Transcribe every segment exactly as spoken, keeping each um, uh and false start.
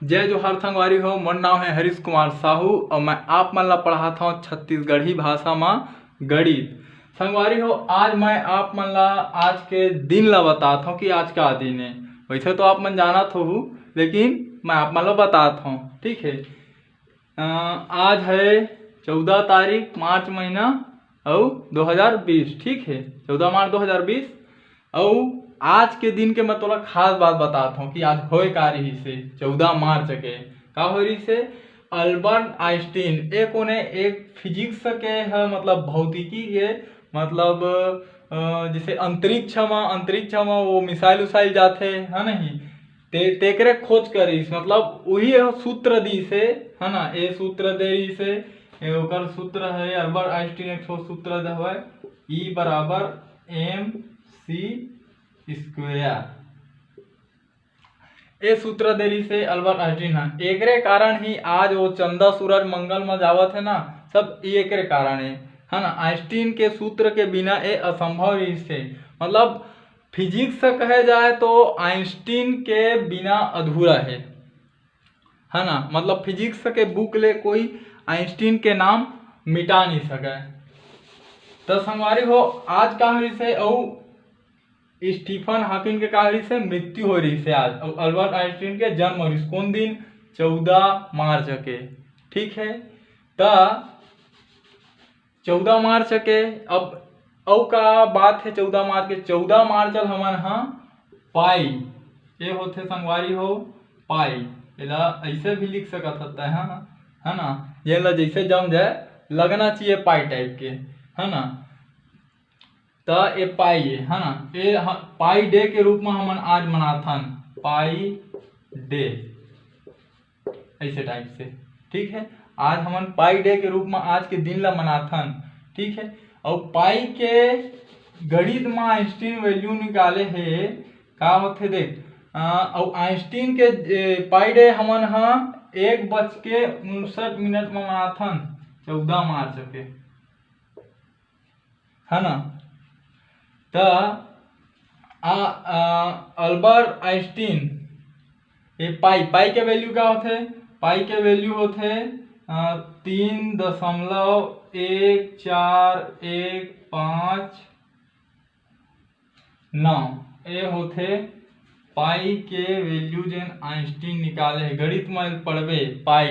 जय जोहार संगवारी हो, मोर नाम है हरीश कुमार साहू और मैं आप मन ला पढ़ात हौं छत्तीसगढ़ी भाषा मा गणित। संगवारी हो, आज मैं आप मन ला आज के दिन ला बतात हौं कि आज का दिन है। वैसे तो आप मन जानत होहू, लेकिन मैं आप मन ला बतात हौं, ठीक है। अ, आज है चौदह तारीख मार्च महीना अउ दो हज़ार बीस, ठीक है, चौदह मार्च दो हज़ार बीस। अउ आज के दिन के मैं तोला खास बात बतात हौं कि आज होय का रहिस हे चौदह मार्च के। का होय रहिस हे? अल्बर्ट आइंस्टीन, ए कोने, एक फिजिक्स के ह, मतलब भौतिकी के, मतलब अ, जैसे अंतरिक्ष मा, अंतरिक्ष मा वो मिसाइल उसाइल जाथे, है नहीं? ते तेकरे खोज करिस, मतलब उही ह सूत्र दिस हे, है ना? ए सूत्र दे रहिस हे, ए ओकर सूत्र है, अल्बर्ट आइंस्टीन एक ठो सूत्र हवय, ई बराबर एम सी स्क्वेयर। ए सूत्र दे रहिस हे अल्बर्ट आइंस्टीन ह। एकरे कारण ही आज वो चंदा सूरज मंगल म जावत हे ना, सब एकरे कारण हे, है ना? आइंस्टीन के सूत्र के बिना ए असंभव रहिस हे। मतलब फिजिक्स से कहे जाए तो आइंस्टीन के बिना अधूरा है, है ना? मतलब फिजिक्स के बुक ले कोई आइंस्टीन के नाम मिटा नहीं सके। तो संगवारी हो, आज का होइस हे अउ स्टीफन हॉकिंग के का होइस हे, मृत्यु हो रहिस हे आज, अउ अल्बर्ट आइंस्टीन के जन्म हो रहिस हे। कौन दिन? चौदह मार्च के, ठीक है। त चौदह मार्च के, अब अउ का बात है चौदह मार्च के? चौदह मार्च ल हमन ह पाई, ये होथे संगवारी हो पाई, एला ऐसे भी लिख सकत हस तैं, है ना? ये ला जैसे जम जाए, लगना चाहिए पाई टाइप के, है ना? त ए पाई ए, है ना? ए ह-, पाई डे के रूप में हमन आज मनाथन, पाई डे, ऐसे टाइप से, ठीक है। आज हमन पाई डे के रूप में आज के दिन ला मनाथन, ठीक है। अउ पाई के गणित में आइंस्टीन वैल्यू निकाले हे, का होथे देख, अ, अउ आइंस्टीन के, ए, पाई डे हमन ह एक बज के उनसठ मिनट में मनाथन, चौदह मार्च के, है ना? त आ, आ, अल्बर्ट आइंस्टीन, ये पाई, पाई के वैल्यू का होथे? पाई के वैल्यू होथे, आ, तीन दशमलव एक चार एक पाँच नौ। ये होथे पाई के वैल्यू, जेन आइंस्टीन निकाले हे। गणित में पढ़बे, पाई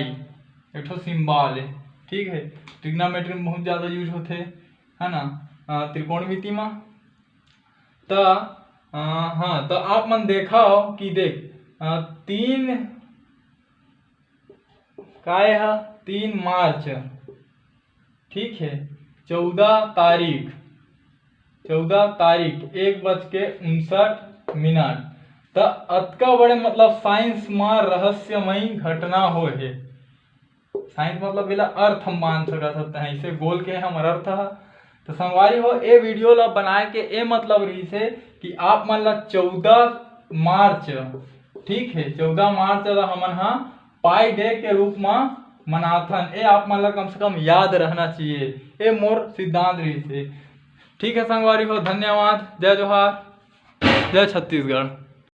एक ठो सिंबल है, ठीक है। ट्रिग्नोमेट्री में बहुत ज़्यादा यूज होथे, है ना, अ, त्रिकोणमिति में। त, अ, हाँ, त आप मन देखव कि देख, अ, तीन काय ह, तीन मार्च, ठीक है, चौदह तारीख, चौदह तारीख एक बज के उनसठ मिनट। त अतका बड़े, मतलब साइंस में रहस्यमयी घटना होय हे। साइंस मतलब एला अर्थ हम मान सकत हन, तैं इसे गोल के हमर अर्थ ह। तो संगवारी हो, ए वीडियो ला बनाए के ए मतलब रहिस हे कि आप मन ला चौदह मार्च, ठीक है, चौदह मार्च ला हमन ह पाई डे के रूप में मनाथन। ए आप मन ला कम से कम याद रहना चाहिए, ए मोर सिद्धांत रहिस हे। ठीक है संगवारी हो, धन्यवाद, जय जोहार, जय छत्तीसगढ़।